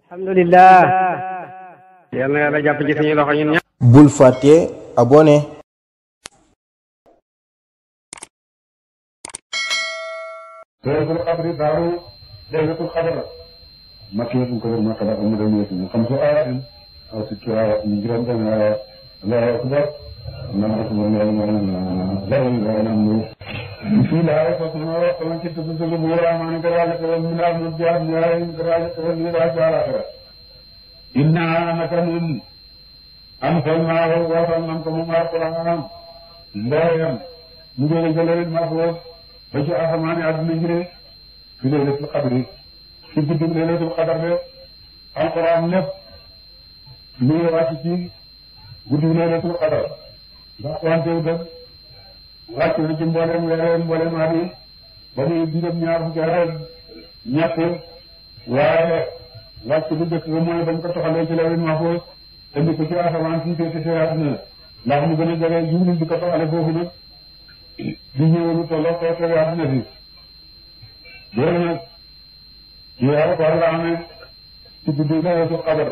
alhamdulillah yal na yàlla jàpp ci suñu loxo ñun ñëpp. bul fàtte abonné. laylatul qadri daaru laylatul qadr makkiyatun ko makka la mu dem yeesu xam so ayatin aw ci kiraa ñu juróom benn aya Allahu akbar nam rasulullah la ilaha illallah bismillah wa sallallahu alayhi ci tuddu bu rahman daraja ko min al jihad ñaay daraja ko ni daraja inna nakanun anzalnahu wa sallam ko mu alquran ndayam mu jële jële mahfuz ba ci asamaani àdduna ji de fi laylatul qadri ci guddi laylatul qadr de alquran lépp lu ngi wàcc ci guddi laylatul qadr ndax wantewu dëgg wàcc na ci mboolem weereen mboolem at yi ba muy juróom ñaar fukki at ñett waaye wàcc bu jëkk nga mooy bañ ko toxalee ci lawhul mahfuz indi ko ci asamaan fii te ci àdduna ndax mu gën a jege Jibril di ko toxale foofu nag di ñëw lu tolloo koo tege àdduna bi loolu nag ci weeru koor la amee ci guddi laylatul qadr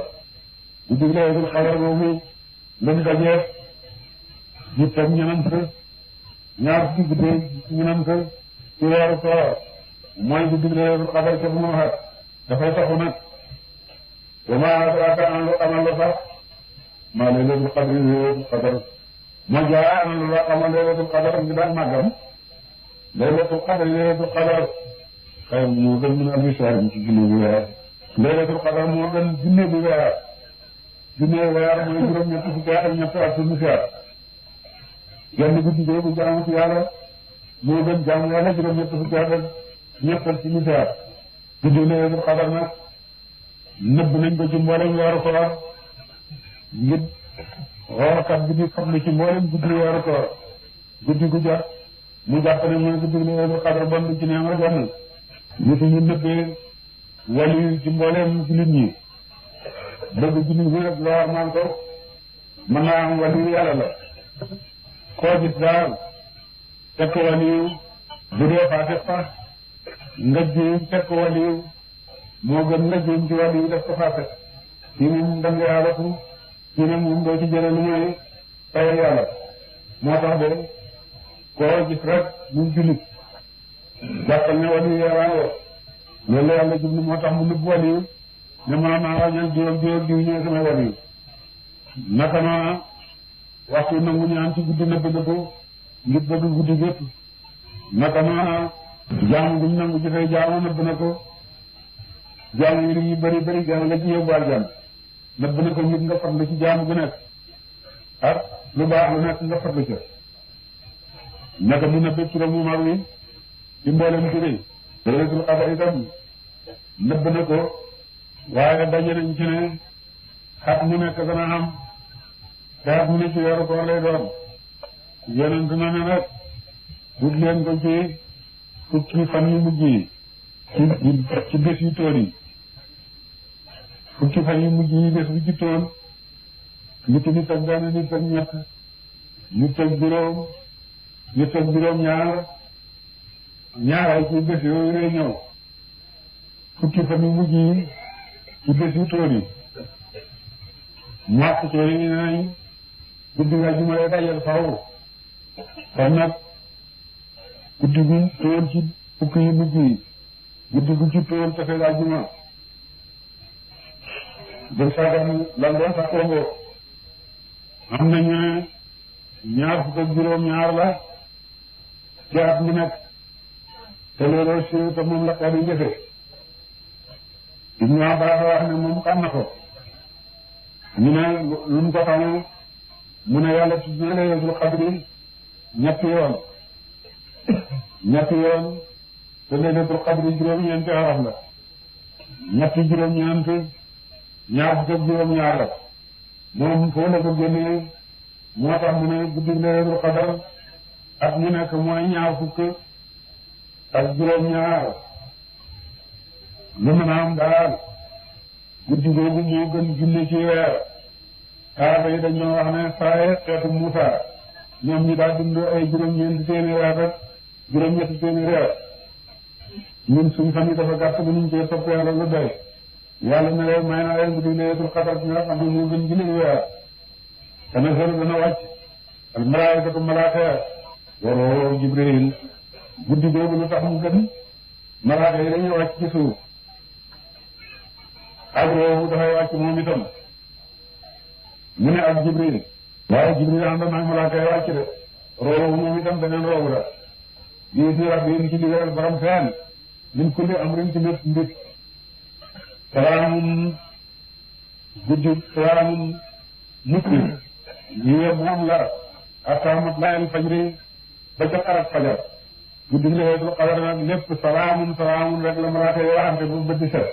guddi laylatul qadr boobu lañ dajee ñu teg ñenant ñaar fukki guddi ñenant ci weeru koor mooy guddi laylatul qadr ca bu ma waxat dafay taxu nag wa maa adraaka an lu amal la sax maa laylatul qadri laylatul qadr ma jaa ana lu la xamal laylatul qadr ngi daan màggam laylatul qadr laylatul qadr xëy moo gën min alfi shahr ci junne bi weer laylatul qadr moo gën junne bi weer junne weer mooy juróom-ñett fukki at ak ñett ak suñu seet genn guddi googu jaamu ci yàlla moo gën jaamu yàlla juróom-ñett fukki at ak ñett ak suñu seet guddi laylatul qadr nag nëbb nañ ko ci mboolem weeru koor ngir woorkat bi di xam ne ci mboolem guddi weeru koor guddi gu jot mu jàpp ne mooy guddi laylatul qadr bon ci neema jonn ñu fi ñu nëbbee wali ci mboolem jullit ñi bëgg jullit ñi rek loo amaan ko mën naa am wali yàlla la koo gis daal fekk wali bu dee faate sax nga jiw fekk wali moo gën nga jiw ci wali def ko faate fii moom da nga yàlla fu fii nag moom doo ci jëlee lu mooy tawal yàlla moo tax de koo gis rek mu jullit jàppal ne wali yàlla loolu la yàlla jublu moo tax mu nëbb wali ne ma naa wàññal diw ñëw sama wali naka ma waxtu nangu ñaan ci guddi nëbb na ko ngir bëgg guddi gépp naka ma jaamu guñ nangu ci fay jaamu nëbb na ko jaamu yi yu bari bari gën la ci yóbbu aljan nëbb na ko ngir nga farlu ci jaamu gu nekk ak lu baax lu nekk nga farlu ca naka mu nëbb turam mu mag wi ci mboolem ci rëy laylatul qadr itam nëbb na ko waaye daje nañ ci ne xat mu nekk dana am te xat mu ne ci weeru koor lay doon yonent na ne nag wut leen ko ci fukki fan yu mujj yi ci bés yu tool yi fukki fan yu mujj yi bés bu ci tool nit nit ak benn nit ak ñett nit ak juróom ñaar ci bés yooyu lay ñëw fukki fan yu mujj yi ci bés yu tool yi ñàkk tool yi nañ guddi nga juma lay dajal faaw kon nag guddi gu tool ci fukki yu mujj yi guddi gu ci tool te fekk àjjuma de sagan lan doon sax kongo am nañu ne ñaar fukk ak juróom ñaar la ci at mi nekk te loolu si te moom la xel yi jëfee Ibnu Abbaas wax ne moom xam na ko ñu ne lu mu ko xamee mu ne yàlla tudd na laylatul qadri ñetti yoon te laylatul qadri juróom-ñeenti araf la ñetti juróom-ñeent ñaar fukk ak juróom-ñaar la moom foo la ko génnee moo tax mu ne guddi laylatul qadr ak mu nekk mooy ñaar fukk ak juróom-ñaar lu mën a am daal guddi googu moo gën junne ci weer saaba yi dañ doon wax ne saaye xeetu Muusa ñoom ñi daal dund ay juróom-ñeenti téeméer at ak juróom-ñetti téeméer at ñun suñu fan yi dafa gàtt ba nuñ koy topp yàlla lu doy yàlla ne leen may naa leen guddi laylatul qadr bi nga xam ne moo gën junni weer tanazzalu dana wàcc al malaa'ikatu malaaka ya wa ruuhu Jibril guddi googu lu tax mu gën malaaka yi dañuy wàcc ci suuf ak ruuhu dafay wàcc moom itam mu ne ak Jibril waaye Jibril ànd na ak malaaka yi wàcc de ruuhu moom itam beneen roobu la bii si rabbi ci digal borom seen min kulli amrin ci lépp mbir salaamun guddi salaamun mucc ñi moom la hatta matla'il fajri ba ca xarat fajar guddi laylatul qadr nag lépp salaamun rek la malaaka yi waxante bu bët di set